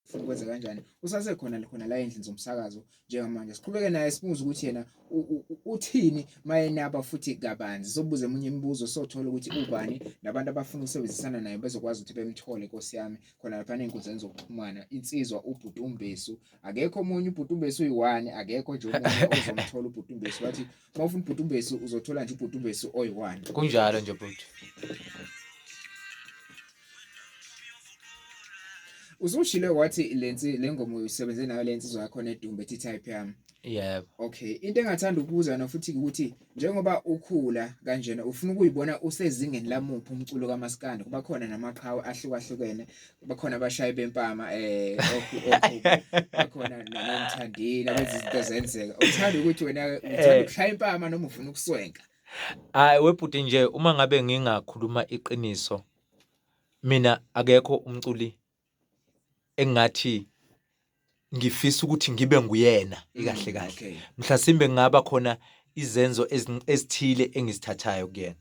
Ufuna ukwenza kanjani usasekhona khona la endlini zomsakazo njengamanje. Siqhubeke naye sibuze ukuthi yena uthini mayenaba futhi kabanzi. Sobuze emunye imibuzo sothola ukuthi ubani nabantu abafuna ukusebenzisana naye bezokwazi ukuthi bemthole Nkosi yami khona lapha ey'nkundleni zokuxhumana. Insizwa ubhuti uMbesu, akekho omunye ubhuti uMbesu uyi-one, akekho nje omunye ozomthola ubhuti uMbesu. Bathi uma ufuna ubhuti uMbesu uzothola nje ubhuti uMbesu oyi-one. Kunjalo nje bhuti. Usushilo wathi lensi lengoma uyisebenze nayo lensizwa yakho nedumbe ethi type yami. Yebo. Okay, into engathanda ukubuza yona futhi ukuthi njengoba ukhula kanjena ufuna ukuyibona usezingeni lamuphi umculo kaMaskandi kuba khona namaqhawe ahlukahlukene, bakhona abashayi bempama okhu bakhona nomthandini abenza izinto zenzeka. Uthanda ukuthi wena uthanda ukushaya impama noma ufuna ukuswenka? Hayi webhuti nje uma ngabe ngingakhuluma iqiniso mina akekho umculi engathi ngifisa ukuthi ngibe nguyena ikahle kahle. Mhlasimbe ngaba khona izenzo ezithile engizithathayo kuyena.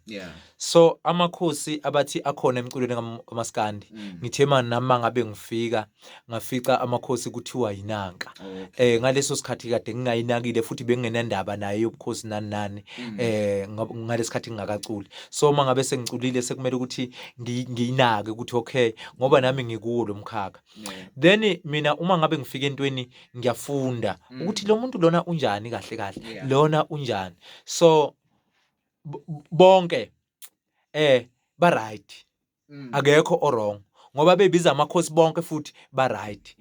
So amakhosi abathi akhona emculweni kaMaskandi. Ngithe mani nami ngabe ngifika ngafica amakhosi kuthiwa yinanka. Ngaleso sikhathi kade ngingayinakile futhi bengingenandaba naye yobukhosi nani nani ngalesikhathi ngingakaculi. So uma ngabe sengiculile sekumele ukuthi ngiyinake ukuthi okay ngoba nami ngikuwo lo mkhakha. Then mina uma ngabe ngifika entweni ngiyafunda ukuthi lo muntu lona unjani kahle kahle, lona unjani. So bonke ba right. Akekho o wrong ngoba bebiza amakhosi bonke futhi ba right.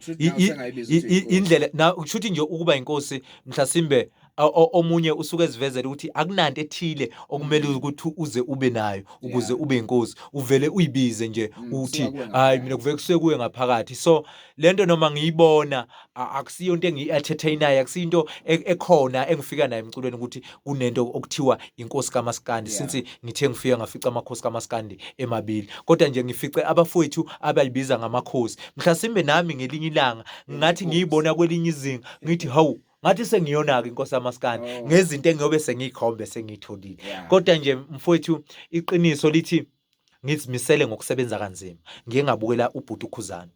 Indlela na kushuthi nje ukuba inkosi mhlasimbe omunye usuke ezivezela ukuthi akunanto ethile okumele ukuthi uze ube nayo ukuze ube inkosi, uvele uyibize nje uthi hayi mina kuvele kusuke kuwe ngaphakathi. So lento noma ngiyibona akusiyo into engiyi-entertainayo, akusiyo into ekhona engifika nayo emculweni ukuthi kunento okuthiwa inkosi kaMaskandi. Since ngithe ngifika ngafica amakhosi kaMaskandi emabili, kodwa nje ngifice abafowethu abayibiza ngamakhosi. Mhlasimbe nami ngelinye ilanga ngathi ngiyibona kwelinye izinga ngithi hawu ngathi sengiyona-ke inkosi kaMaskandi ngezinto engiyobe sengiyikhombe sengiyitholile. Kodwa nje mfowethu iqiniso lithi ngizimisele ngokusebenza kanzima. Ngiye ngabukela ubhuti uKhuzani.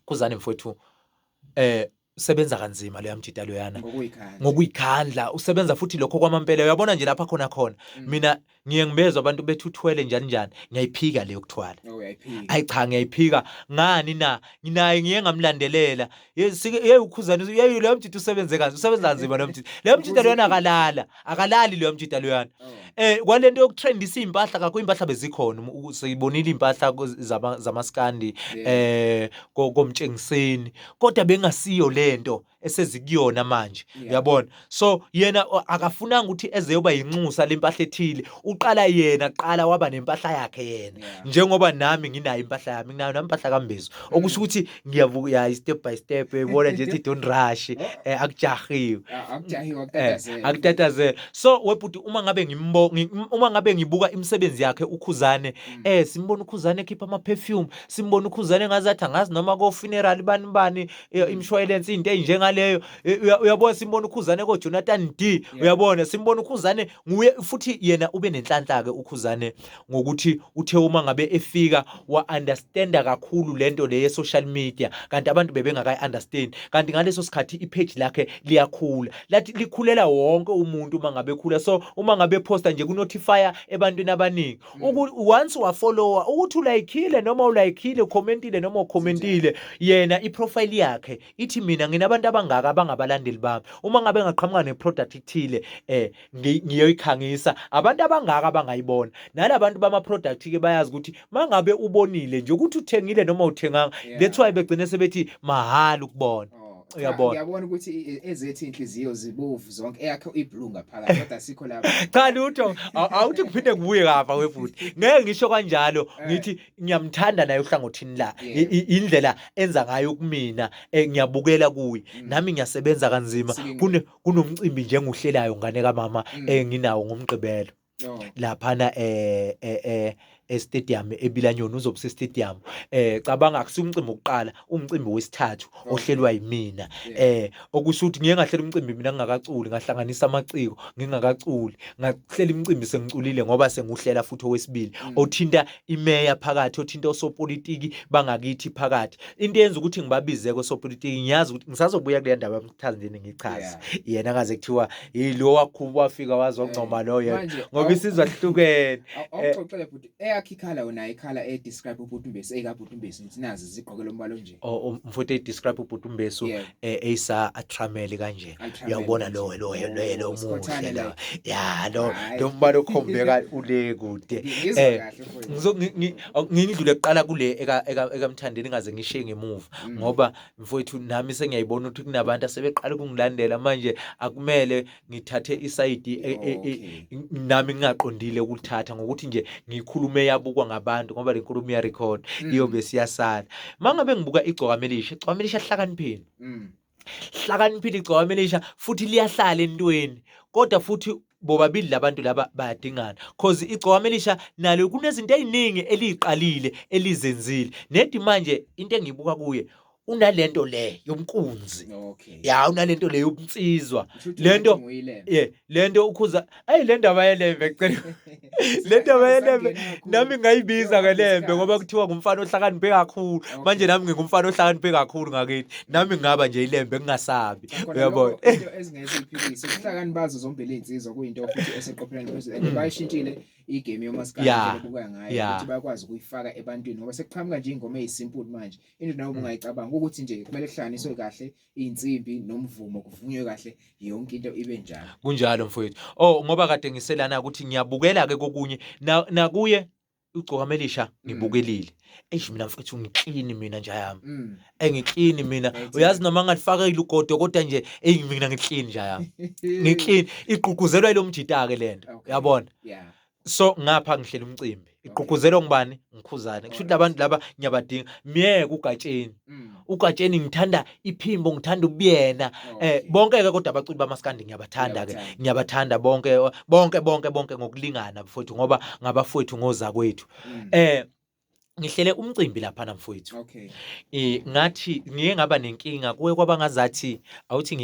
Khuzani mfowethu usebenza kanzima loya mjita loyana ngokuyikhandla, usebenza futhi lokho kwamampela. Uyabona nje lapha khona khona mina ngiye ngibezwa abantu bethi uthwele njani njani, ngiyayiphika leyo kuthwala. Hayi cha ngiyayiphika ngani na, nginaye ngiye ngamlandelela. Ye uKhuzani ye loya mjita usebenze kanzima, usebenza kanzima loya mjita. Loya mjita loyana akalala, akalali loya mjita loyana. Kwalento yokutrendisa iy'mpahla kakho, iy'mpahla bezikhona, siyibonile iy'mpahla zamaskandi komtshengiseni, kodwa bengasiyo lento esezikuyona manje. Uyabona? So yena akafunanga ukuthi ezeyoba yinxusa lempahla ethile, uqala yena qala waba nempahla yakhe yena. Njengoba nami nginayo impahla yami, nginayo nami impahla kaMbezu. Okusho ukuthi ngiyavuka step by step, uyayibona nje ethi don't rush, akujahiwe. Akujahiwe, akutatazela. So webhuti uma ngabe uma ngabe ngibuka imisebenzi yakhe uKhuzane, simbona uKhuzane ekhipha ama perfume, simbona uKhuzane ngazathi angazi noma ko funeral bani bani, imshwalense into enjengaleyo. Uyabona simbona uKhuzane ko Jonathan D, uyabona simbona uKhuzane nguye futhi yena ube nenhlanhla ke uKhuzane ngokuthi uthe uma ngabe efika wa understanda kakhulu lento le ye social media, kanti abantu bebengakayi understand, kanti ngaleso sikhathi i page lakhe liyakhula, lathi likhulela wonke umuntu uma ngabe ekhula. So uma ngabe posta nje ku notify ebantwini abaningi, once wa follower ukuthi ulayikile noma ulayikile, ucommentile noma ucommentile, yena i profile yakhe ithi mina nginabantu abangaka abangabalandeli bami, uma ngabe ngaqhamuka ne product ethile ngiyoyikhangisa abantu abangaka abangayibona. Nalabantu bama product ke bayazi ukuthi mangabe ubonile nje ukuthi uthengile noma uthenganga, that's why begcine sebethi mahhala ukubona. Uyabona? Ngiyabona ukuthi ezethu inhliziyo zibovu zonke, eyakho iblue ngaphakathi, kodwa sikho lapho. Cha lutho, awuthi kuphinde kubuye kapha webhuti. Ngeke ngisho kanjalo, ngithi ngiyamthanda naye uhlangothini la. Indlela enza ngayo kumina, ngiyabukela kuye. Nami ngiyasebenza kanzima. Kunomcimbi nje engiwuhlelayo ngane kamama enginawo ngoMgqibelo. Laphana e-stadium eBilanyoni, uzobe use-stadium. Cabanga, akusiwo umcimbi wokuqala, umcimbi wesithathu ohlelwa yimina. Okusho ukuthi ngiye ngahlela umcimbi mina ngingakaculi, ngahlanganisa amaciko ngingakaculi, ngahlela imicimbi sengiculile, ngoba senguhlela futhi owesibili othinta imeya phakathi, othinta osopolitiki bangakithi phakathi. Into eyenza ukuthi ngibabize kosopolitiki, ngiyazi ukuthi ngisazobuya kuleya ndaba yamthandeni ngichaze. Yena ngaze kuthiwa yilo wakhuba wafika wazoncoma lo yena, Manje, ngoba isizwe ahlukene. Awuxoxele bhuti, eyakho ikhala wena, ikhala e-describe ubhuti Mbesi, eyikabhuti Mbesi, ngithi nazi zigqoke lo mbala onje. Oh, mfowethu, e-describe ubhuti Mbesu, eyisa atramele kanje. Atramele Uyabona kanje. lo lo lo lo Oh, sikhothane muhle lo. like. Ya, lo Hhayi. lo mbala okhombeka ule kude. Ngizwa kahle, mfowethu. Ngindlule kuqala kule ekaMthandeni, ngaze ngishiye ngemuva, ngoba mfowethu nami sengiyayibona ukuthi kunabantu asebeqala ukungilandela manje, akumele ngithathe isayidi nami ngingaqondile ukulithatha ngokuthi nje ngikhulume yabukwa ngabantu, ngoba le nkulumo iyarecord, iyobe siyasala. Mangabe ngibuka igcokama elisha, igcokama elisha hlakaniphile, hlakaniphile igcokama elisha, futhi liyahlala entweni, kodwa futhi bobabili labantu laba bayadingana, cause igcokama elisha nalo kunezinto eziningi eliyiqalile, elizenzile. Nedi manje into engiyibuka kuye, unalento le yomkunzi. Ya, unalento le yobunsizwa. Kusho ukuthi Lento ungathi nguyilembe. Yeah, lento ukhuza, ayi, le ndaba yelembe, kucela le ndaba yelembe Sangena kakhulu. nami ngayibiza Yoba ngelembe ngoba isikhathi. Kuthiwa ngumfana ohlakaniphe kakhulu. Manje nami ngingumfana ohlakaniphe kakhulu ngakithi, nami ngingaba nje ilembe ngingasabi. Cha, khona Uyabona? lokho into ezingeke siyiphikise, ubuhlakani bazo zombili iy'nsizwa kuyinto futhi eseqophelweni phezulu, and bayishintshile igame yomaskandi indlela ebuka ngayo, ukuthi bayakwazi ukuyifaka ebantwini, ngoba sekuqhamuka nje iy'ngoma ey'simple manje, into nawe ubungayicabanga ukuthi nje kumele kuhlanganiswe kahle iy'nsimbi nomvumo, kuvunywe kahle, yonke into ibe njalo. Kunjalo, mfowethu. Oh, ngoba kade ngiselana ukuthi ngiyabukela ke kokunye nakuye ugcokama elisha, ngibukelile. Eish, mina mfowethu ngiclean mina nje yami. Engiclean mina. Uyazi noma ngalifakile ugodo, kodwa nje ey, mina ngiclean nje yami. Ngiclean, igqugquzelwa ilo mjita ke lento. Uyabona? Yeah. So ngapha ngihlela umcimbi. Igqugquzelwa ngubani? Ngikhuzane. Kusho ukuthi labantu laba ngiyabadinga. Miyeke uGatsheni. UGatsheni ngithanda iphimbo, ngithanda ubuyena. Bonke ke kodwa abaculi bamaskandi ngiyabathanda ke. Uyabathanda. Ngiyabathanda bonke bonke bonke bonke ngokulingana, mfowethu, ngoba ngabafowethu, ngozakwethu. Ngihlele umcimbi lapha na, mfowethu. Ngathi ngiye ngaba nenkinga kuye kwabangazathi awuthi.